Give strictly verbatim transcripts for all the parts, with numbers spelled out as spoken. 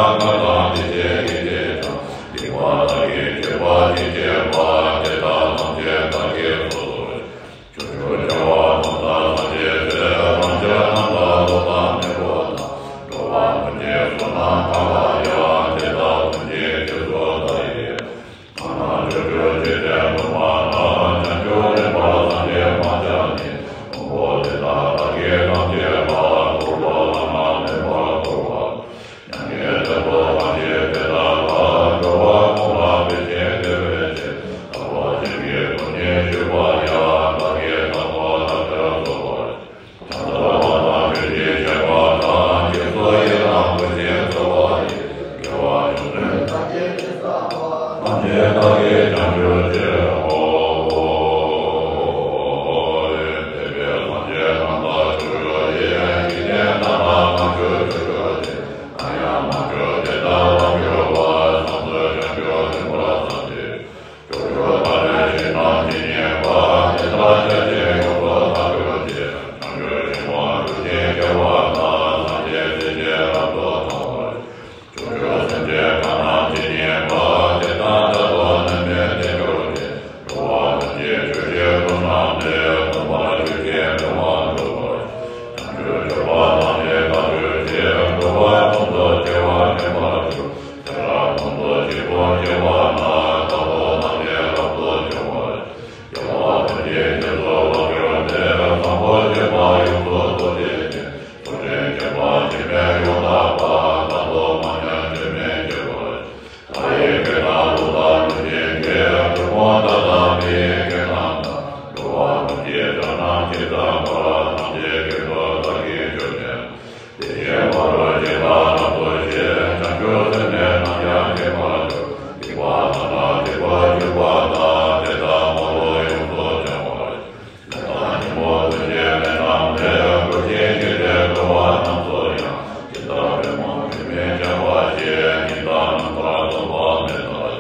ཀ་དང་དེ་བཞིན་ཡེ་ཤེས་ཀྱང་། སྡིག་པ་དག་གིས་སྤྱོད་པ་ཅི་བྱེད་པ། དེ་དག་ཐམས་ཅད་བདག་གིས་སོ་སོར་ཕྱིར། ཕྱོགས་བཅུར་བྱ་བ་ཐམས་ཅད་སངས་རྒྱས་ཚེ། རང་ཕྱིར་ནམ་མཁའ་ལྷོ་དང་མེ་བོ་དང་། འགྲོ་བ་ཀུན་གྱི་བསོད་ནམས་གང་ལ་ཡང་། དེ་དག་ཀུན་གྱི་རྗེས་སུ་བདག་ཡི། ཐ་ན་ཕྱོགས་བཅུར་ཇི་སྲིད་འགྲོ་བ་ན། བྱང་ཆུབ་སེམས་དཔའ་སངས་རྒྱས་མང་ཆ་ནི། དང་པོ་དེ་དག་བདག་གིས་ཐམས་ཅད་ལ། འཁོར་ལོ་བླ་ན་མེད་པར་བསྐོར་བ། མྱ་ངན་འདས་པ་ཐམས་ཅད་དེ་དག་ལ། འགྲོ་བ་ཀུན་ལ་ཕན་ཞིང་བདེ་བའི་ཕྱིར། དག་པ་ཅན་གྱི་སྟོབས་ཉིད་སྤྱོད་པ་ཡང་། བདག་གིས་དང་པོ་བདག་ཅག་སོགས་པར། བྱང་ཆུབ་ལམ་དང་ཆོས་ཀྱི་ཤེས་པ་དང་། རྗེས་སུ་ཡི་རང་བསྐུལ་ཞིང་གསོལ་བ་ཡི། དགེ་བ་ཆུང་ཆུང་ཐམས་ཅད་ཀྱི་བསགས་པ། ཐམས་ཅད་བདག་གིས་བྱང་ཆུབ་ཕྱིར། ཨོ། དེ་འདྲའི་སངས་རྒྱས་རྣམས་ལ་ཕྱག་འཚལ་ལོ། ཡིད་ཀྱིས་བསྟན་དང་ལ་བསྔགས་བརྗོད་ཕྱག་འཚལ་ལོ། གང་ཡང་མ་བྱོན་དེ་དག་ལ་འགྱུར་བ། བསམ་དུ་བྱང་ཆུབ་སེམས་དཔའ་སངས་རྒྱས། ཕྱོགས་བཅུའི་ལྷ་ལས་བྱོན་རྣམས་ཇི་སྙེད་པ། དེ་དག་ཕྱག་རྒྱའི་ཡུལ་དུ་བདག་བསྐུལ་ཏེ། བྱང་ཆུབ་ཤིང་དབང་སྒྲུབ་ཅིང་སྐྱོབ་པ་དང་། སངས་རྒྱས་སྲས་ཀྱིས་རབ་ཏུ་བལྟ་བར་བྱ། ཕྱོགས་བཅུའི་སེམས་ཅན་གང་རྣམས་ཇི་སྙེད་པ། དེ་དག་བདག་ཏུ་ནི་སྨིན་དེ་འགྱུར་ཏེ། འགྲོ་བ་ཀུན་གྱི་ཆོས་ཀྱི་དོན་རྣམས་ཏེ། སྟོན་པ་ཆོས་ཀྱི་མི་དབང་འགྲུབ་པར་བྱ། བྱང་ཆུབ་སྤྱོད་པ་ཐམས་ཅད་བདག་སྤྱོད་ཕྱིར། འགྲོ་བ་ཀུན་ཏུ་སྐྱེ་བ་ངེས་པར་འགྱུར། དེ་ལ་ཀུན་ཏུ་གཅིག་ཏུ་སྐྱེ་བ་ན། བདག་ཏུ་ཐམས་ཅད་རབ་ཏུ་འབྱུང་བར་བྱ། སྐྱེ་བ་ཀུན་གྱི་རྗེས་སུ་བདག་སྐྱོབ་སྟེ། བཟང་པོ་སྤྱོད་པ་ཡོངས་སུ་རྫོགས་བྱེད་ཅིང་། སོ་སོར་སྐྱེ་བ་སྐྱེ་མེད་ཡང་དག་པ། བདག་ཏུ་མ་ཉམས་སྐྱོན་མེད་སྤྱོད་པར་བྱ། ལྷ་ཡི་སྐད་དང་ཀླུ་དང་ཀླུ་བྱེད་ཀྱི། གྲུལ་བུམ་དག་དང་མི་ཡི་སྐད་རྣམས་དང་། འགྲོ་བ་ཀུན་གྱི་སྒྲ་རྣམས་ཇི་ཙམ་པར། ཐམས་ཅད་སྐད་དུ་བདག་གིས་ཆོས་བསྟན། དེ་བཞིན་ཕ་རོལ་ཕྱིན་དང་རྣམ་རྟོག་བཞི། བྱང་ཆུབ་སེམས་ནི་ནམ་ཡང་བརྗེད་མ་གྱུར། སྡིག་པ་དག་ན་སྡིག་པ་བཅུ་པ་དག། དེ་དག་མ་ལུས་ཡོངས་སུ་བྱང་བར། ལས་དང་ཉོན་མོངས་ཀུན་གྱི་ལས་རྣམས་ལས། འགྲོ་ཞིང་གཞིག་སྟེ་འགྲོ་བ་རྣམས་སུ་ཡང་། ཇི་ལྟར་པད་མོ་འགྲིབ་མེད་འཆང་བ་ཞིག། ཉི་ཟླ་ནམ་མཁར་སྟོང་པ་མེ་ལྟར།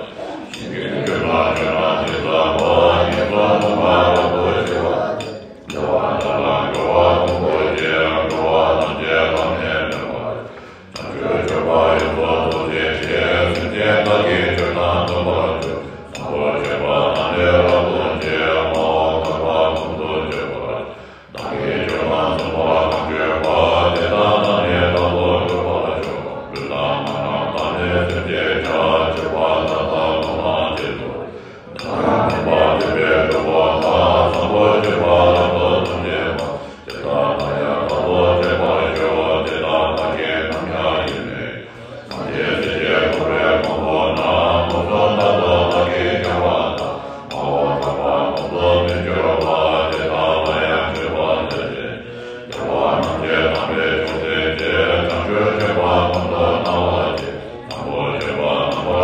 ཞིང་གི་རྒྱུ་རྣམས་ཆོས་རྣམས་ཇི་ཙམ་པ། ཉེར་ལྔ་ནམ་མཁར་རབ་ཏུ་ཞི་བ་ཞིག། བདེ་བ་དག་ལ་འགྲོ་བ་ཀུན་བོར་ཞིང་། འགྲོ་བ་ཐམས་ཅད་ལམ་ནས་འདྲེན་པར། བྱང་ཆུབ་སྤྱོད་པ་ཡོངས་སུ་རྫོགས་བྱེད་ཕྱིར། སེམས་ཅན་དག་གི་ཆོས་རྣམས་སྟོན་པར་ཤོག། བཟང་པོ་སྤྱོད་པ་དང་ནི་རབ་ཏུ་ཕྱུང་། མ་འོངས་བསྐལ་པ་ཀུན་ཏུ་སྤྱོད་པར། བདག་གིས་ཆོས་རྣམས་གསུངས་པ་དང་བརྗོད་པ། དེ་དག་དང་ནི་རྟག་ཏུ་སྒྲུབ་པར་ཤོག། ལུས་དང་ངག་རྣམས་དང་ནི་སེམས་ཅན་ཆ། སྤྱོད་པ་མཐའ་དག་ལམ་ལ་མཆིས་སོ། ཐ་མལ་པ་སྡིག་པའི་གྲོགས་པོ་དག། བཟང་པོ་སྤྱོད་པ་རབ་ཏུ་སྟོན་བྱེད་པ། དེ་དག་མཐའ་ཡང་དག་ཏུ་སྤྱད་པར་ཤོག། དེ་དག་བདག་གིས་ནམ་ཡང་ཡིད་མི་ཆེས། སངས་རྒྱས་སྲས་ཀྱིས་གོ་བའི་གོང་བུ་རྣམས། མངོན་སུམ་རྟག་ཏུ་བདག་གིས་བསྐྱང་བ་དང་། མ་འོངས་བསྐལ་པ་ཀུན་ཏུ་མི་འགྱུར་བ། དེ་དག་ལ་ཡང་མཆོད་པར་བྱ་ཞིང་། བདེ་བ་རྣམས་ཀྱིས་གང་བའི་ཕྱོགས་བརྩེགས་ཏེ། བྱང་ཆུབ་སྤྱོད་པ་ཀུན་ཏུ་སྣང་བར་བྱེད། དང་པོ་སྤྱོད་པ་རྣམ་པར་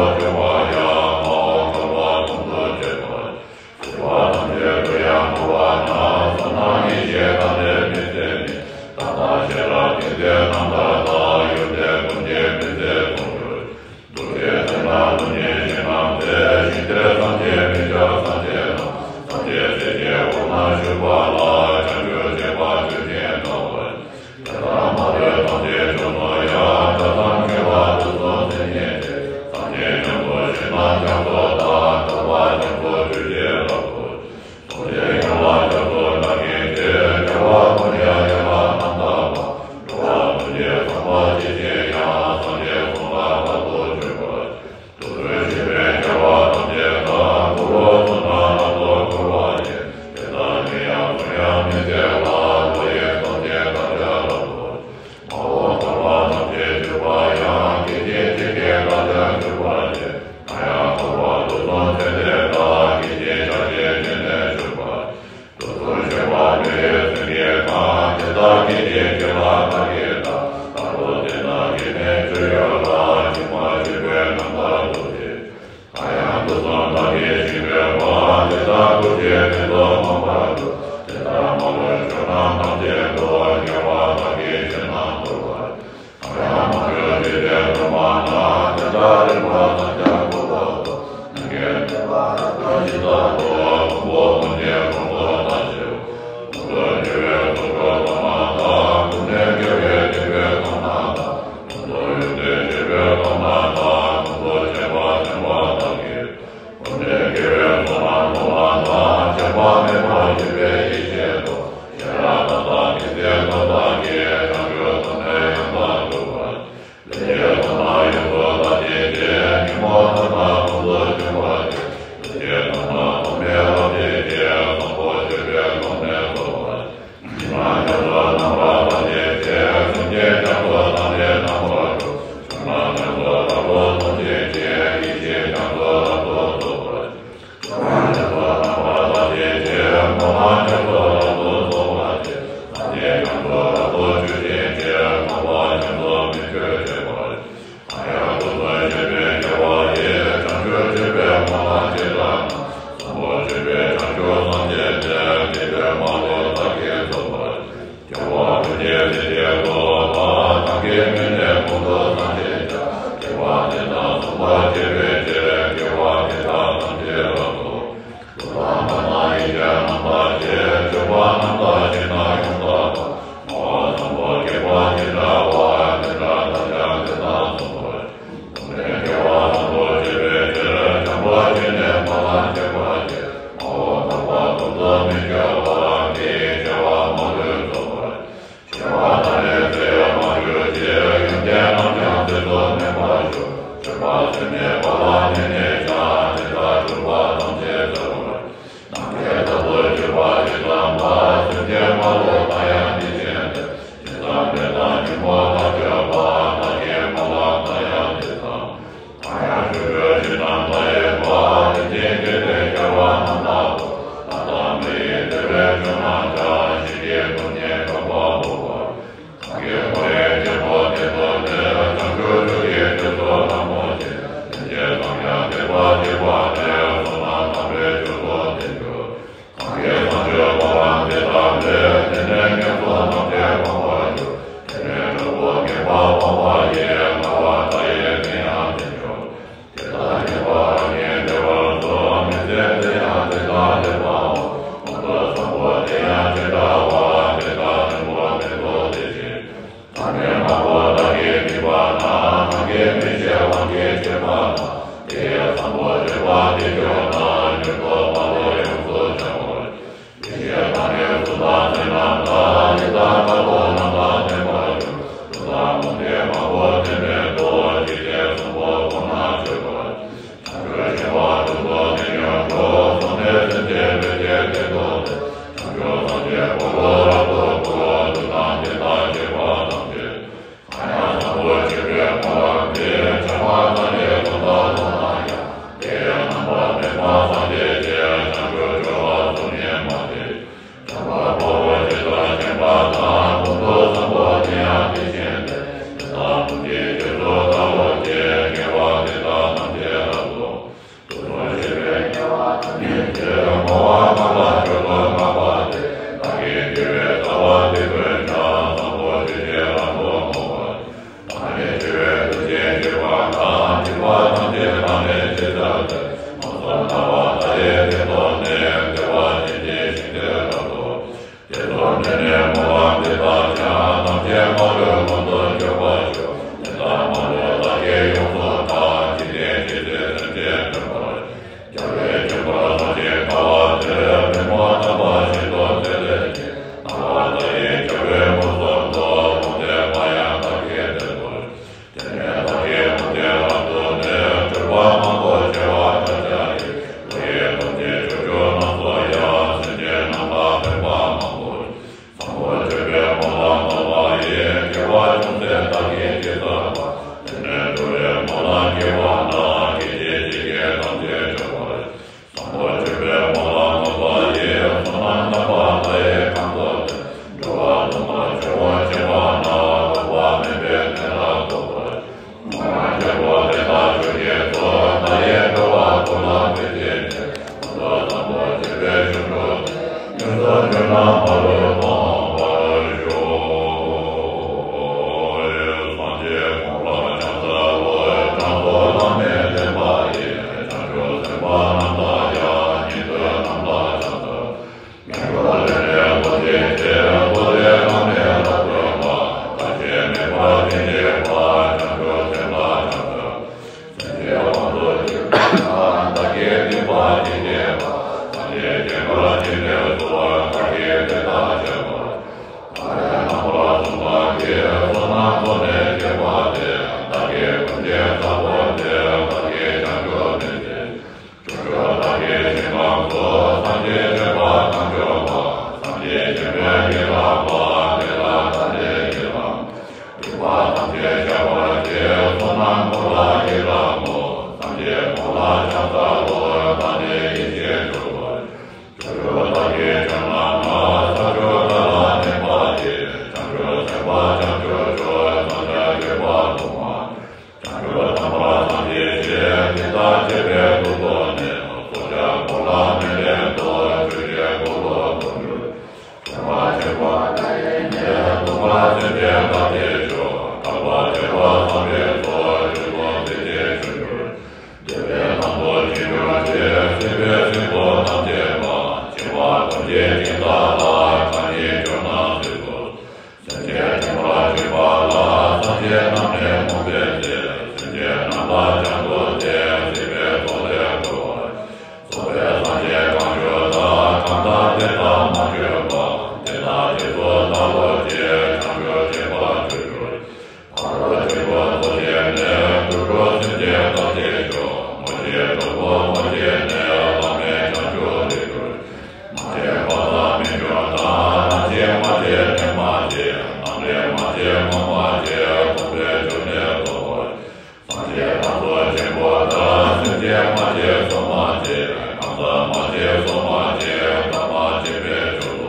ཆེན་པོ་དང་སེམས་ཅན་མ་སྐྱེས་སོགས་མ་སྐྱེས། གང་ཟག་མ་སྐྱེས་སོགས་མ་སྐྱེས། བདག་མ་སྐྱེས་པའི་ཕྱོགས་སུ།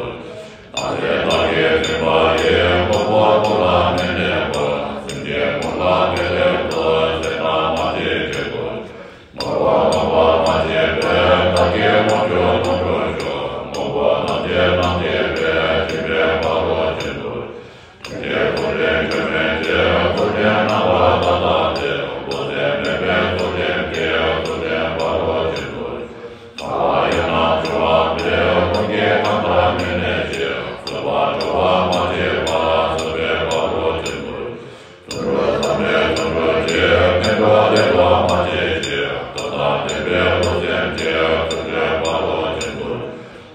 བདག་སྐྱེ་བདག་གིར་འཛིན་པ་ཡི། དངོས་པོ་ཀུན་ལ་མི་གནས་པར། སེམས་ཅན་ཀུན་ལ་དེ་ལས་ལྡོག །སེམས་རྣམས་མ་སྐྱེས་ཕྱིར་དུ། དངོས་པོ་རྣམ་པར་མ་སྐྱེས་པས། བདག་གིས་དངོས་གྲུབ་ལོངས་སྤྱོད་ཤོག །དངོས་པོ་རྣམ་ཤེས་རྣམས་སྐྱེས་པས། སྐྱེས་པའི་ཕ་རོལ་ཕྱིན་དུ། ཐུབ་པའི་ཚུལ་ཁྲིམས་ཆོས་མིན་ཕྱིར། ཚུལ་ཁྲིམས་རྣམ་པར་དག་དང་འདྲེས། བློ་ཟད་མེད་པའི་ཚུལ་ཁྲིམས་ཀྱིས། ཚུལ་ཁྲིམས་ཕ་རོལ་ཕྱིན་དུ། ཚངས་པ་ཡང་དག་འབྱུང་བ་མེད། ཀུན་གྱི་གང་དག་མི་གནས་ཕྱིར། རྩོལ་བ་འགྲོ་བ་མ་སྐྱེས་པ། རྩོལ་བས་ཕ་རོལ་ཕྱིན་དུ། རྫུ་འཕྲུལ་ཟབ་མོའི་རྫུ་འཕྲུལ་གྱིས། ངན་འགྲོ་བདེ་འགྲོ་མ་སྐྱེས་ཕྱིར། ལྟ་སྟངས་ལྡན་པའི་རློམ་སེམས་ཀྱིས། རྫུ་འཕྲུལ་ཕ་རོལ་ཕྱིན་དུ།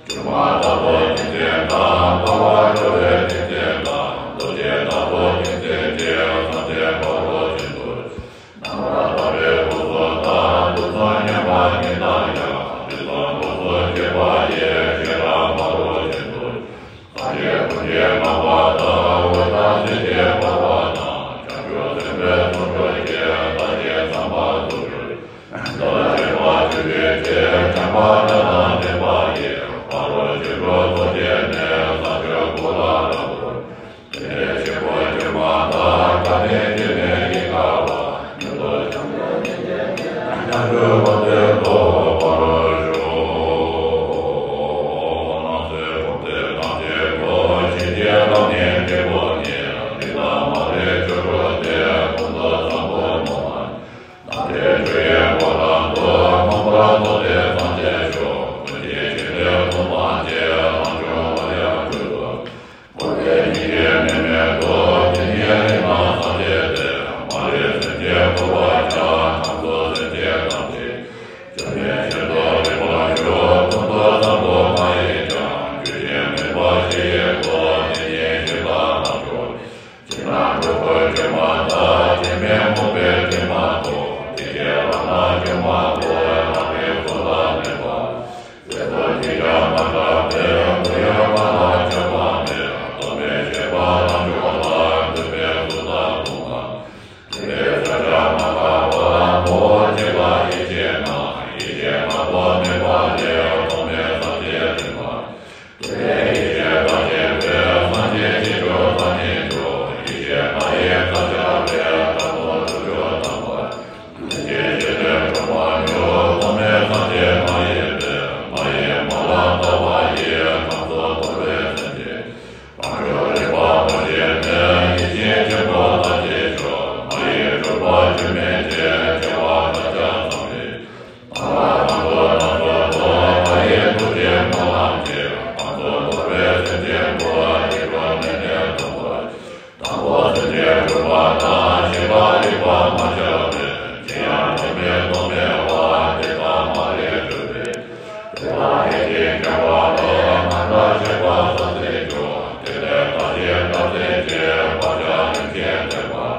སྒྱུ་མ་ལྟ་བུ་ཏིང་འཛིན་དང་། འཕགས་པ་འགྲོ་བའི་ཏིང་འཛིན་དང་། རྡོ་རྗེ་ལྟ་བུ་ཏིང་འཛིན་གྱིས། སངས་རྒྱས་ཕ་རོལ་ཕྱིན་དུ། སྣང་བ་ལྟ་བུའི་སྒོ་གསུམ་དང་། དུག་གསུམ་མུན་པ་ཉིད་དང་ཡང་། དྲི་བསུང་སྒོ་གསུམ་གཅོད་པ་ཡི། ཤེས་རབ་ཕ་རོལ་ཕྱིན་དུ། སངས་རྒྱས་ཀུན་གྱིས་བསྔགས་པ་དང་། འོད་དཔག་མཛད་ཅིང་འཕགས་པ་དང་། བྱང་ཆུབ་སེམས་དཔའི་ཚོགས་འཁོར་གྱིས། བདག་གཞན་ཚངས་པར་སྩོལ་གྱུར་ཅིག །བདག་ལ་སྤྱད་པ་ཆོས་སྤྱོད་ཅིང་། བྱམས་པ་དགྲ་དང་བཅས་པ་ཡི། ཕ་རོལ་ཕྱིན་དྲུག་ཚོགས་བཅས་ནས། ས་བཅུ་པོ་ལ་རབ་ཏུ། དེ་ནས་ཆོས་སྐུ་སྒྱུ་མ་དང་། སྐལ་ལྡན་སྤྱན་ནི་ཡིད་དགའ་བ། མྱུར་དུ་བྱང་ཆུབ་སེམས་ཅན་ནི། བྱང་ཆུབ་བར་དུ་ཐོབ་པར་ཤོག །སྣང་སྲིད་འཁོར་འདས་ཐམས་ཅད་དུ། ཞིང་གཅིག་རང་ཉིད་འབྲས་བུ་ཉིད། རིགས་དང་མ་རིགས་ཆོས་དྲུག་སྟེ། ཀུན་ཏུ་བཟང་པོར་སྨོན་ལམ། རྣམ་འདྲེན་ཆོས་ཀྱི་འཁོར་ལམ་དུ། མངོན་པར་རྫོགས་ཏེ་སངས་རྒྱས་ཤོག །ཀུན་གྱི་རྒྱུད་ལས་ཐོབ་པར་བྱས། རང་བྱུང་ལ་ཡང་མཆོད་དོ། འཁོར་འདས་གཉིས་ཀྱི་དམིགས་མེད་དུ། དེ་ཉིད་རིགས་ལྔ་སངས་རྒྱས་ཏེ། མ་རིག་སེམས་ཅན་འཁོར་བར་བྱ། ཁམས་གསུམ་སེམས་ཅན་ཐམས་ཅད། སྐྱོན་མེད་ཞིང་དུ་རིག་པར་ཤོག །ཀུན་ཏུ་བཟང་པོ་མ་ཡིན་ཀྱང་། རྒྱུ་ཅན་མིན་པ་ཞིག་ཡིན་ཏོ། དེ་ཉིད་ཤེས་པ་རྣལ་འབྱོར། ཇི་ལྟར་འགྲོ་ཀུན་སྐྱོན་མ་དག །སྐྱེ་མེད་རྨོངས་པའི་དྲི་མ་གོག །དེ་ཕྱིར་རང་སྣང་སྐྱོན་མ་གོག །རང་རིག་ཚོགས་ལ་མོས་པ། ཚེ་སྲོག་གཅིག་ཀྱང་མ་འདྲ་བས། །ཁོར་ཡུག་ལྔ་ལ་ཆགས་པ་མེད། །རྟོག་མེད་ཤེས་པ་རྣལ་འབྱོར་ལ། །འདོད་པའི་གཟུགས་དང་གཟུགས་མེད། །དེ་ལས་བསླབ་བྱ་མ་འགགས་པར། །ངོ་བོ་གཅིག་ལ་ཡིད་ཆེས་ན། །ཡིད་ཆེས་ལྔ་པོ་མེད་པ་ལས། །རྟོག་མེད་སངས་རྒྱས་དྲན་པ། །དེ་ལས་ཡེ་ཤེས་དག་བྱེད་པའི། །སངས་རྒྱས་ཆོས་མཆོག་ཐ་སྙད་བརྗོད། །ཡེ་ཤེས་ལྔ་ཡི་རྩལ་སྦྱར་བས། །དྲག་པོ་དྲུག་ཅུ་ཐམ་པ། །ཡེ་ཤེས་ཆེ་ལས་གྲུབ་པ་མྱུར། །རྟོག་མེད་སངས་རྒྱས་མ་ཡིན་པས། །མ་ཡིན་མ་ལ་ལྟ་བ་ཡིས། །ཁམས་གསུམ་འཁོར་བའི་སེམས་ཅན། །རང་བྱུང་རིག་པ་མ་ཤེས་ནས། །ཡེ་ཤེས་ཆེན་པོ་ཐ་སྙད་བརྗོད། །མ་ཡིན་གྲུབ་པ་ཆོས་མིན་ཏེ། །སྐྱེ་བ་བརྒྱ་ཆ་ཚང་བའི། །རྣམ་པ་སྣ་ཚོགས་སྣ་ཚོགས་སུ། །མ་ཡིན་ཐུགས་རྗེའི་སྨོན་ལམ་གྱིས། །ཁམས་གསུམ་འཁོར་བའི་སེམས་ཅན་ཀུན། །སྐྱེ་འགྲོ་ནད་ལས་ཐར་བར། །དང་པོ་སེམས་ཅན་སྒྲོལ་བ་དང་། །ཤེས་པ་རིག་པ་མ་ཆགས་པས། །ཅི་ཡང་སྒྲོལ་མའི་སྟོབས་སྨེ་བ། །དེ་དག་མ་རིག་སྒྲོལ་བའི། །དེ་དག་ཡེ་ཤེས་སྦྱང་བ་ལ། །རྣམ་དག་ཆགས་པ་སོ་སོར་འཇོག །དེ་ལས་བདག་གཞན་བདག་འཛིན་གྱི། །བག་ཆགས་རིམ་བཞིན་བྲལ་བར།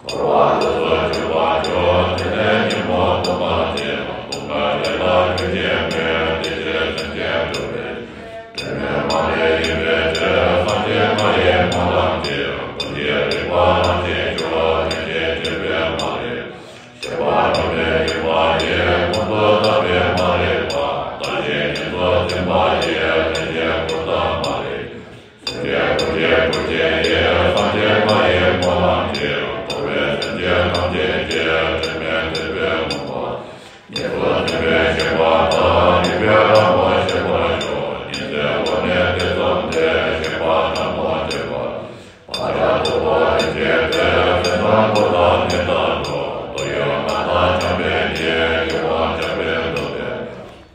།འཁོར་བ་ལུས་སུ་ཆུད་པར་ཤོག །དེ་ནས་ཉོན་མོངས་སྟོབས་དང་བཅས། །སྟོང་པ་ཉིད་ལ་རྒྱུ་ཅན་མེད། །དེ་ཕྱིར་སེམས་ཅན་སྒྲོལ་བའི། །དྲི་མེད་མ་ལུས་ཡིན་པའི་ཕྱིར། །སངས་རྒྱས་ལྔ་ཡི་སྨོན་ལམ་གྱིས། །ཀུན་གྱི་རིག་པ་རང་བཞིན་མཆོག །ཡེ་ཤེས་ཆེན་པོའི་མ་རིག །ཤེས་པ་སྒྲོལ་མའི་སྤྱོད་པ་ཡིས། །ཀུན་ཏུ་བརྟགས་པའི་མ་རིག་པ། །བརྟགས་ཤིང་ཉེར་འཚོ་འཛིན་པ་ཡིས། །ལྷན་ཅིག་སྐུར་བཏང་མ་རིག །སེམས་ཅན་ཀུན་གྱི་སྐུར་བྱེད་ཡིན། །སངས་རྒྱས་ལྔ་ཡི་སྨོན་ལམ་གྱིས། །འཁོར་བའི་སེམས་ཅན་ཐམས་ཅད་ཀྱི། །དྲི་མེད་བདེ་བའི་མངོན་པ། ཉེར་འཚོ་འཛིན་པའི་ཤེས་པ་དག །རིག་པའི་རང་ངོ་ཤེས་པར་ཤོག །ཉི་ཚེ་འཁོར་ནས་ཐེ་ཚོམ་སྟེ། །ཤེས་པ་ཕྲ་མོ་སྐྱེ་བ། །བག་ཆགས་རྡོག་པོ་རིམ་བྱས་ཏེ། །སེམས་ནང་འཁོར་དང་ནི་རྟག་ཏུ། །འདོད་ཡོན་ལྔ་དང་འཆམ་པའི་གཉེན། །སྐྱེ་བོ་འཆབ་པའི་འདོད་པས།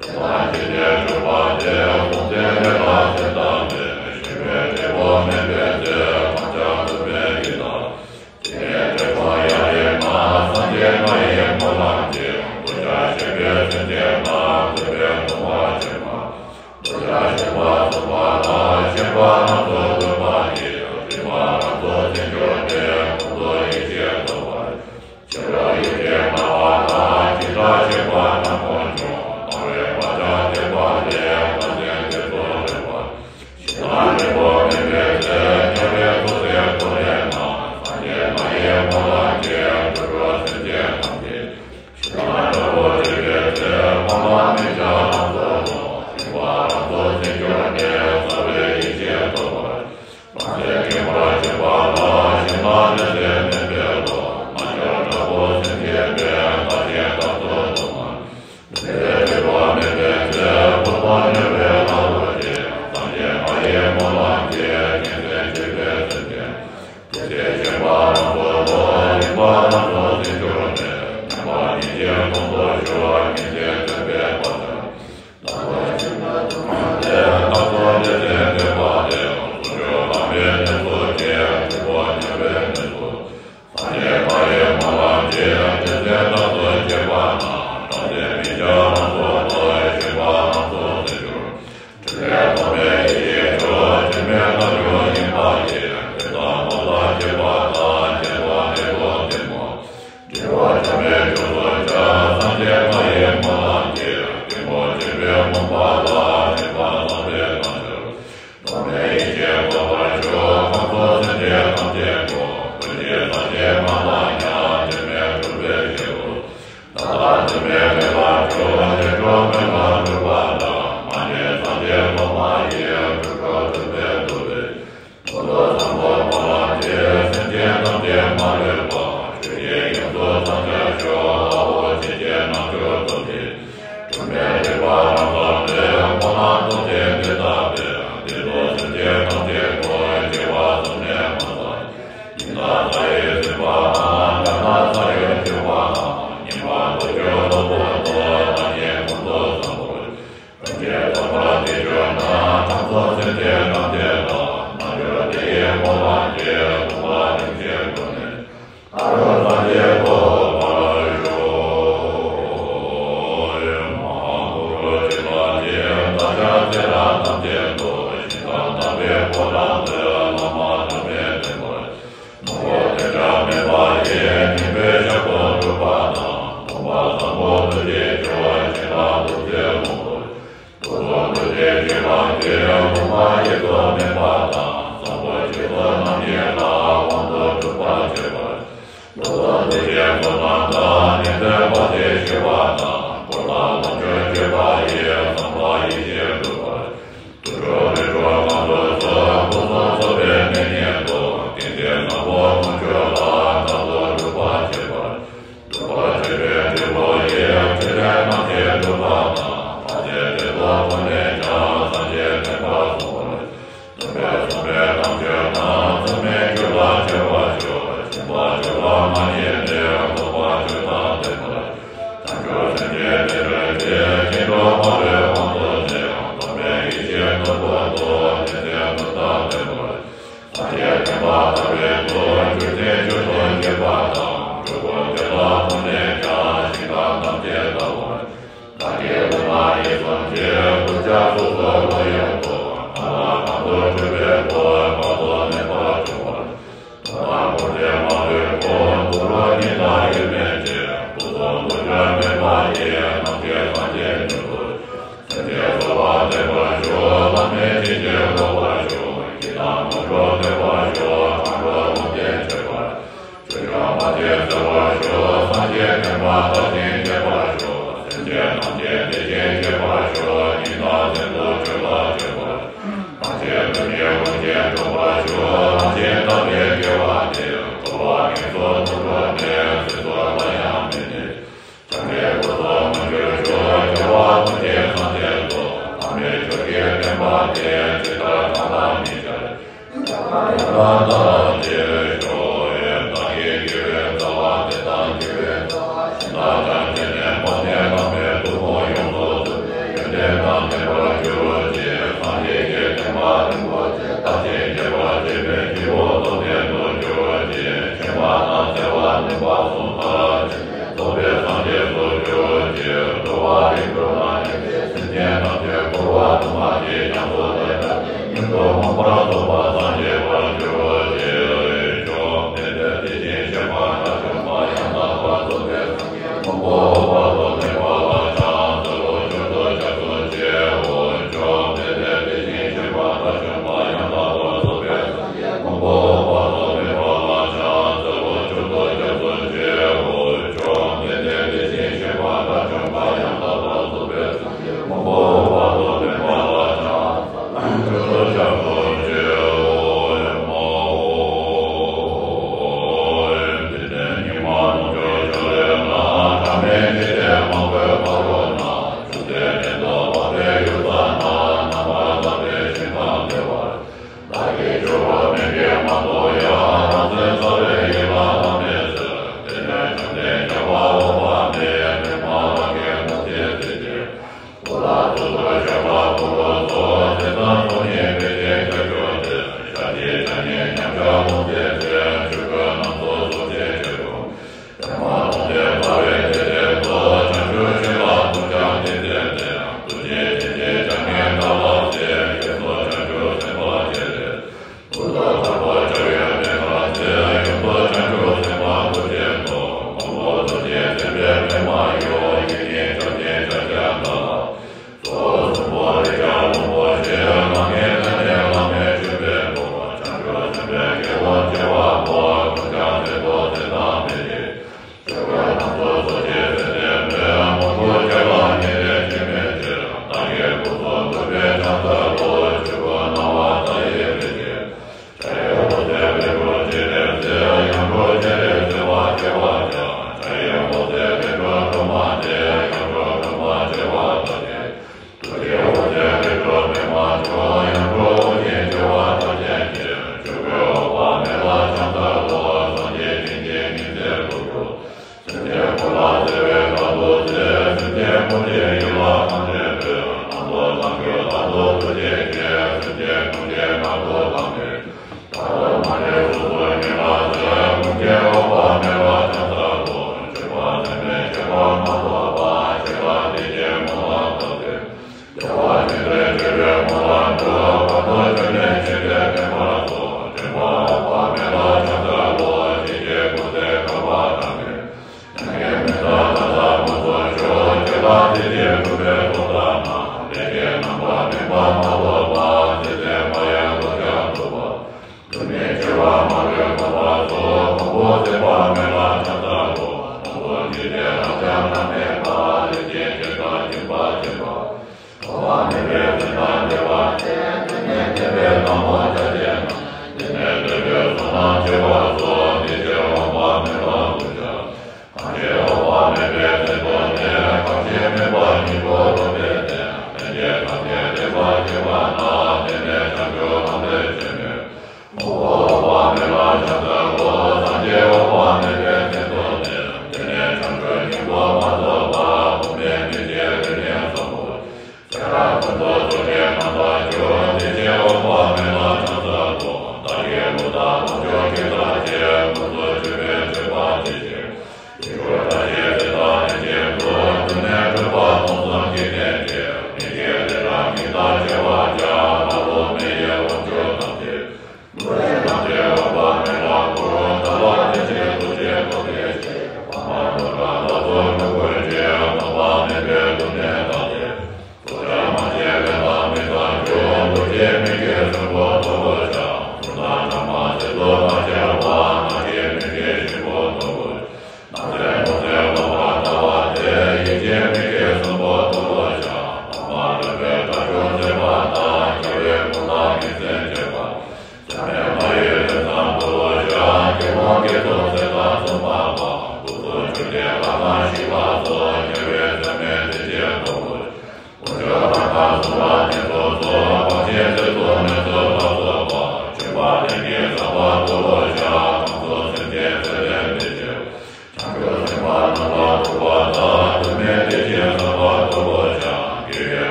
།དེ་དག་ཇི་སྙེད་བསྒྲུབས་པ་དེ། །སྲོག་འཛིན་ལས་ལ་སེམས་བཏང་སྟེ། །ཞུགས་པའི་འབྲས་བུ་སྨིན་པའི་ཚེ། །ཕར་ཆགས་ཐུབ་པའི་ཡུལ་དག །དེ་ནས་འབྲས་བུ་ཡང་རིགས་ལྔ། །སངས་རྒྱས་ལྔ་ཡི་སྨོན་ལམ་གྱིས། །འདོད་ཆགས་ཞེན་པའི་སེམས་ཅན་ལྔ། །འདོད་པའི་སྡོམ་པ་ཆེན་པོ། །འདོད་ཆགས་ཞེན་པ་སོགས་པ་ལ། །ཞེན་པ་སྣ་ཚོགས་སྡུད་པ་ཡིས། །དྲི་མ་སྣ་ཚོགས་ཟིན་གྱུར་ཏེ། །ཀུན་ཏུ་ཡེ་ཤེས་རྫོགས་པར། །ཕྱི་རོལ་ཡེ་ཤེས་སྣང་བ་དག །ཇི་ལྟར་ཤེས་པ་ཕྲ་མོ་འབྱུང་། །སྣང་བའི་བག་ཆགས་དེ་དག་ལས། །བདག་འཛིན་དེ་ཚོགས་བྲལ་བར། །ཞེ་སྡང་འབྲས་བུ་སྨིན་པའི་ཚེ། །དམྱལ་བའི་ཚོགས་ཟིན་འཁོར་ལས་ལངས། །སངས་རྒྱས་ལྔ་ཡི་སྨོན་ལམ་གྱིས། །འགྲོ་དྲུག་སེམས་ཅན་ཐམས་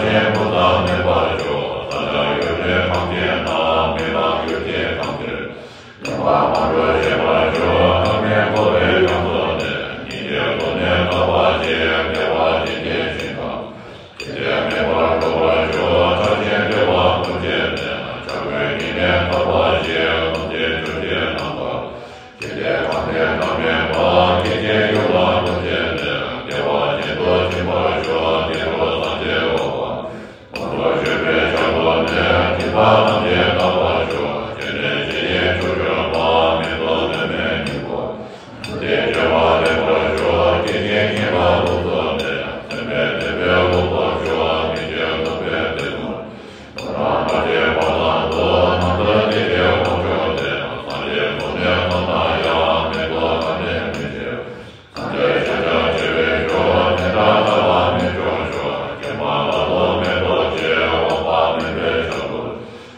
ཆེན་པོ་ཙམ་མེད་པར་ཤོག །ས་ལ་ཡོད་པའི་ཁམས་ཅན་དང་མི་ལ་ཡོད་ཅན་ཐམས་ཅད། ཉམས་པ་སྔ་དྲོ་ཤེས་པར་ཤོག །ཐ་མལ་འཁོར་བའི་རྒྱ་མཚོ་ནས། སྙིང་རྗེའི་གདོང་ནས་བཏབ་པ་ཞིག །བདེ་བ་ཅན་གྱི་ཞིང་ཁམས། ཇི་སྲིད་མེད་པར་འགྲོ་བར་ཤོག །ཆགས་ཞེན་སྒྲིབ་པ་ཀུན་བཅས་ནས། ཆགས་པའི་སྙིང་ནས་བཏབ་པ་ཞིག །ཐམས་ཅད་ཆོས་ཀྱི་རྣམ་པར། ཇི་སྲིད་ཁམས་ནས་ཐ་མལ་པ། སྐད་ཅིག་ཡུལ་ལ་ཀུན་བཅས་ནས། བདེ་བ་ཅན་དུ་ཕྱིན་པར་ཤོག །དེ་རུ་སངས་རྒྱས་འོད་དཔག་མེད་དུ་བཞུགས་པའི་ཞལ་སྒོ་ནས། སྦྱིན་པ་ཐམས་ཅད་བཏབ་པར་ཤོག །སྤྱན་རས་གཟིགས་ཡི་ཕྱོགས་བཅུར་དཔག་མེད་དུ་སྟོན་པའི་སྙིང་པོ། ཐམས་ཅད་སྤྱོད་པ་ལེགས་པར་ཤོག །སྐད་ཅིག་ཉིད་ལ་ལོངས་སུ་སྤྱད། མཚན་དཔེ་དད་པས་བསླུ་བར་ཤོག །མི་བྱེད་རྟོག་པའི་དད་གསུམ། ཐོབ་རང་ཐམས་ཅད་པ་དང་དུ། ནམ་མཁའ་ལྟེ་བའི་དབང་མཆོག་སྟེ། སངས་རྒྱས་ཐོབ་ནས་ཐོབ་ན་ཡང་། མེད་དོ་ག་ནས་མི་འབྱེད། སངས་རྒྱས་ཤཱཀྱ་ཆེ་བའི་མཆོག །དེ་འདྲ་ལྟ་བ་མི་སྐྱོ་ཤོག །མཁྱེན་པ་རབ་ཏུ་མེད་རྟོགས་ཀྱིས། དབང་པོ་མེད་པའི་ཞབས་ཏོག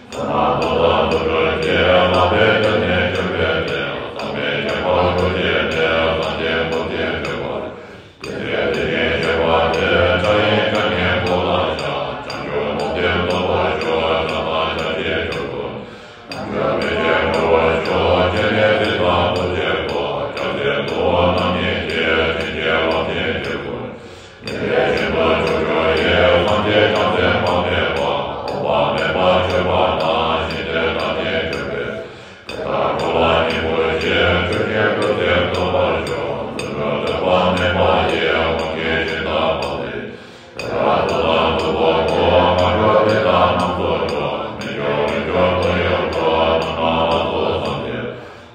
།བསོད་ནམས་མཐོ་དང་ཐོས་གྲོལ་གྱིས། ལག་པའི་སྟེང་ནས་བྱོན་པའི་ཚེ། ཟག་མེད་ཁྱད་པར་འཕགས་བྱས་ནས། སངས་རྒྱས་འཁོར་གྱིས་བསྟོད་པར། དེ་ཚེ་དེ་བཞིན་གཤེགས་པ་དེ། ཕྱག་གཡས་བརྐྱང་ནས་གོ་ལ་བཞག །བྱང་ཆུབ་རྨོངས་དད་རྫོགས་པར་ཤོག །བྱང་ཐང་ཕྱག་རྒྱའི་མཆོག་ཏུ། བྱང་ཆུབ་མི་ཕྱེད་འགྲོ་བར་ཤོག །སྤྱན་རས་གཟིགས་དང་ཐུགས་རྗེའི་བུ། སྐྱབས་གསུམ་འདུལ་བ་རྣམ་གཉིས་ཀྱི། བྱིན་གྱིས་བརླབ་ཅིང་གཅུགས་གུར། མི་ལས་ཤིན་ཏུ་མཆོག་གྱུར་ཡི། སངས་རྒྱས་བྱང་སེམས་དཔག་མེད་པ། འོག་མ་མེད་པ་མཆོད་པ་དང་། ཞིང་དེར་བདག་ནི་བྱོན་པས། དེ་དག་འགྲོ་ལ་སྙིང་པོ་བཞེས། ཆོས་ཀྱི་སྐུ་ཚེ་ཐོབ་པར་ཤོག །རྫུ་འཕྲུལ་ཐོས་པ་མེད་པ་ཡི། དབང་གིས་ཞིང་དག་པ་ལས། དེ་དག་ཚུལ་དང་ཐུབ་པ་པོ། སྔ་འགྱུར་དེ་དག་རྣམས་སུ་འགྲོ། མི་འགྱུར་རིང་འགྱུར་དོན་ཡོད་འགྲོ། ནམ་མཁའ་ལ་སོགས་སངས་རྒྱས།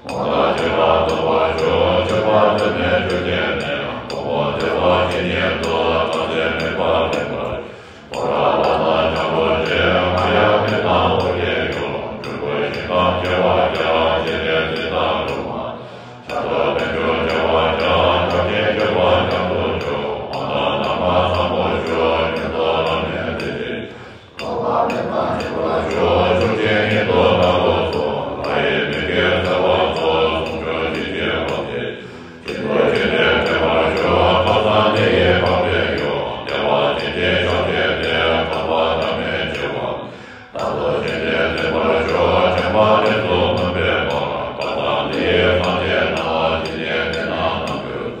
དབང་དང་བྱེ་བྲག་ཐོབ་པར་ཤོག །མཆོད་པ་དུ་མའི་མཆོད་སྤྱན་ནས། གོ་འཕང་བདེ་བ་ཇི་སྙེད་དུ། བར་ཆད་མེད་པར་ལེགས་པར། ཧོ་ར་བ་དང་འཇམ་པོ་ཆེ། ང་ཡང་མི་དང་འོ་བརྒྱལ་ཡོད། འབྲུག་སྒོ་ཞིང་ཁམས་བྱེ་བ་ཕྲག །སྤྱན་རས་གཟིགས་དང་སྒྲོལ་མ། ཕྱག་རྫོགས་དལ་འབྱོར་བྱེ་བ་ཕྲག །བྱང་ཆུབ་སྤྱོད་པ་ཉམས་སུ་ཤོག །དབང་དང་ལྷ་མ་བཟང་པོ་ཤོག །མྱུར་དུ་རབ་གནས་མཛད་ཅིང་། འཕགས་པ་མི་ཕམ་བཞུགས་པར་ཤོག །ཕྱོགས་བཅུའི་ཉེ་དུ་ནག་པོ་སོགས། ལྷ་ཡི་མིག་གིས་བརྩེ་བ་སྩོལ། གསུང་ཆོས་ཀྱི་སྐྱེ་བ་སྟེ། ཤིན་ཏུ་ཇི་སྙེད་ཐོས་པར་ཤོག །ཐོས་བསམ་དེ་ཡིས་འཕགས་པའི་ཡུལ། བདེ་བ་ཅན་གྱི་ཞིང་བསྐྱེད་དེ། ཐར་པ་བདག་མེད་འཆི་བ། རྟག་ཏུ་ཞི་སྟེ་ཟིན་པར་ཤོག །ཆེན་པོ་དེ་ཚུལ་སྟོན་པའི་བར། བར་མཚམས་དེ་ཡི་སངས་རྒྱས་རྣམས། ཇི་སྙེད་དེ་རྣམས་རྣམ་འཕྲུལ།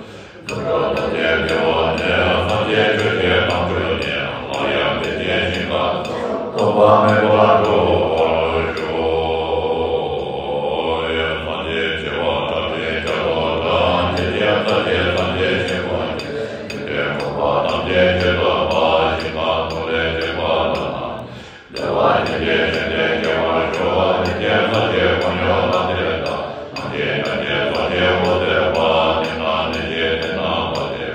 རྫུ་འཕྲུལ་ཐམས་ཅད་དེ་འོག་ནས། སངས་རྒྱས་ཆོས་ཀྱི་དམ་ཆོས་ཉིད། སླར་ཡང་དེ་བཞིན་གཤེགས་པ། ཐོགས་པ་མེད་པར་འགྲུབ་པར་ཤོག །སངས་རྒྱས་བྱེ་བ་ཕྲག་ཁྲིག་བརྒྱ་སྟོང་དང་། དེ་བཞིན་རྩ་བརྒྱད་སངས་རྒྱས་ཆོས་ཀུན་གྱི། མི་མཐུན་ཕུང་པོ་ཐམས་ཅད་ཀྱི་སྟོན་པ། ཞིང་ཁམས་ཀུན་ལས་གཅེས་པ་ལ་ན། བདེ་བ་ཅན་གྱི་ཞིང་དེར་སྐྱེ་བར་ཤོག །རིན་ཆེན་གསེར་གྱི་གོ་འཕང་ལ་དེ་དག །ནམ་མཁའི་ཉག་གཅིག་སོགས་ཀྱི་འོད་ཟེར་བ། དེ་ན་གནས་ཤིང་དེ་ན་བ་དེ།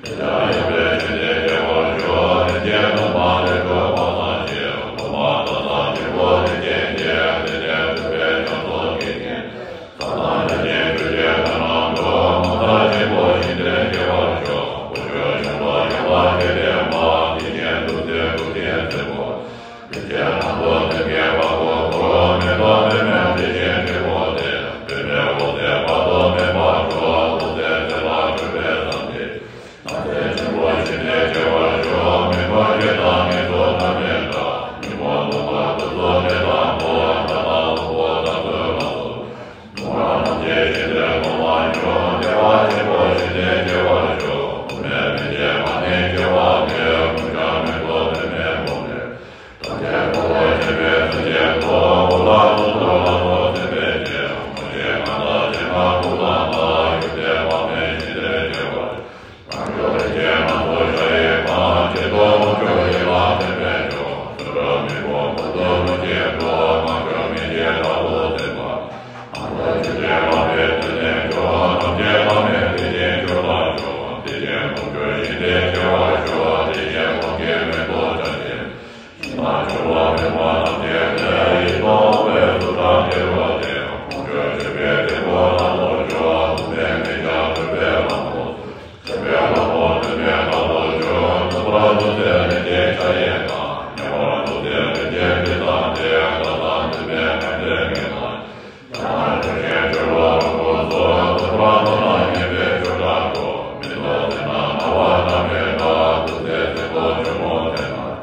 དེ་ལྟར་ཡོད་པའི་ཞིང་དེར་སྐྱེ་བར་ཤོག །རིན་ཆེན་སྣང་བ་ལས་གྲུབ་པ་སངས་རྒྱས། གོ་འཕང་མཐའ་ཡས་ཆེན་པོ་དེ་སྐྱེས་ཏེ། དེ་ནས་ཐུབ་པའི་ཕྱག་རྫོགས་བསྐྱེད་ཅིང་། ས་དང་ནམ་མཁའི་ཆོས་ཀྱི་རྒྱ་རྣམས་སྒྲོག །ངོ་མཚར་ཆེན་པོ་ཞིང་དེར་སྐྱེ་བར་ཤོག །དཀོན་མཆོག་གཞོན་ནུ་ཡང་དག་གིས་བསྟེན་པ། དེ་བཞིན་ཐུགས་སྲས་ཀུན་གྱི་སྲས་པོ། རིན་ཆེན་རྣམས་སུ་སེམས་བསྐྱེད་པ་པོ་ཁོ། མེ་ཏོག་པདྨའི་དེ་བཞིན་སྤྱི་བོ་སྟེ། པདྨའི་འོད་ཟེར་དཔག་ཏུ་མེད་པ་འཕྲོ། འོད་ཟེར་ཚེ་ལ་འཕྲོས་པས་བསམས་ཏེ། ནམ་མཁའི་ཆེན་པོ་ཞིང་དེར་སྐྱེ་བར་ཤོག །མི་མཐུན་རྒྱུ་དང་ངན་སོང་ཐ་མལ་དག །ཉོན་མོངས་ལྟུང་བ་ཀུན་སོགས་མེ་དང་ཕོ། དགྲ་དང་དབུལ་པོ་དག་ཚོད་མ་སོགས། མཐོང་བ་ཐམས་ཅད་ཞིང་དེར་མཐོང་བ་མྱོང་། བདེ་བ་ཆེན་པོ་ཞིང་དེར་སྐྱེ་བར་ཤོག །བུད་མེད་མི་སྐྱེ་མ་ནིང་སྐྱེ་བ་མེད། ཀུན་ཀྱང་མེ་ཏོག་པདྨའི་ཕུང་ལས། ཐམས་ཅད་ཕུང་པོ་ཆེན་པོའི་སེམས་ཅན་ཐོབ། འོ་ལགས་སོ། ཐུགས་ལ་སོགས་སེམས་དཔའི་སྤྱན། མ་སྐྱེས་ང་དང་གཞན་དག་ཀུན་ལ་བལྟ། ཡུལ་དེ་དཔག་མེད་ཞིང་དེར་སྐྱེ་བར། རང་བྱུང་རིན་ཆེན་རྣམས་སུ་ཤར་བའི་དཔལ། ཆེ་མཐོང་དབང་ཕྱུག་ཡིད་ལ་བརྟན་པར་ཤོག །སུ་ར་མི་རྟོག་ཀུན་ཏུ་ལྷུན་གྱིས་གྲུབ། ངང་ཚུལ་མི་འཆུགས་དྲག་པོ་སེམས་དཔའ། ཨ་ཏི་ཤུ་ཏི་ལག་པའི་མཐིལ་ནས་འཕྲོས། ཐམས་ཅད་ལྷ་མིའི་དེ་བཞིན་མཆོག་ལ་སྤྱོད། དེ་བཞིན་ཕུང་ཁྱོད་ཞིང་དེར་སྐྱེ་བར་ཤོག །དེ་བཞིན་ཕུང་ཁྱོད་མེ་ཏོག་ཅན་ཞིང་། ཞིང་དང་ཕྱུག་པ་མེ་ཏོག་ཐམས་ཅད་ལས། ཡིད་དུ་འོང་བའི་གཟུགས་བཀྲ་ཤིས་རོལ་ཏེ། ཕུང་ཁྱོད་མཆོད་པའི་སྟེགས་བུ་ལ་སོགས་ཤོག །ཐུབ་པའི་མི་འཇིགས་སྤྲུལ་པའི་ལྷ་མོ། མཆོད་པའི་ལྷ་མོ་སྟོན་པའི་མཁའ་ལ་སྤྱོད། ཐུབ་པར་འདུད་ཚེ་རིན་ཆེན་འཆར་ཡན་དང་། མཉམ་པར་འདུད་ཚེ་རིན་ཆེན་དྲི་བཟང་སྟེ། ལྟ་སྟངས་འདུད་པའི་མཁན་ཆེན་ངེས་དང་། ཡང་ན་ཆོས་ཅན་སྤྱོད་ལོ་རིང་པོ་སོགས། ཐུབ་པར་མཐོང་ན་མཉེས་པའི་ཆོས་སྒྲ་སྒྲོག །མི་ཐོབ་ཚེ་ན་ན་བ་སྣ་མེད་དག །འདུད་ཚེ་སྲིན་པོ་ཆུ་མོ་དེ་ན།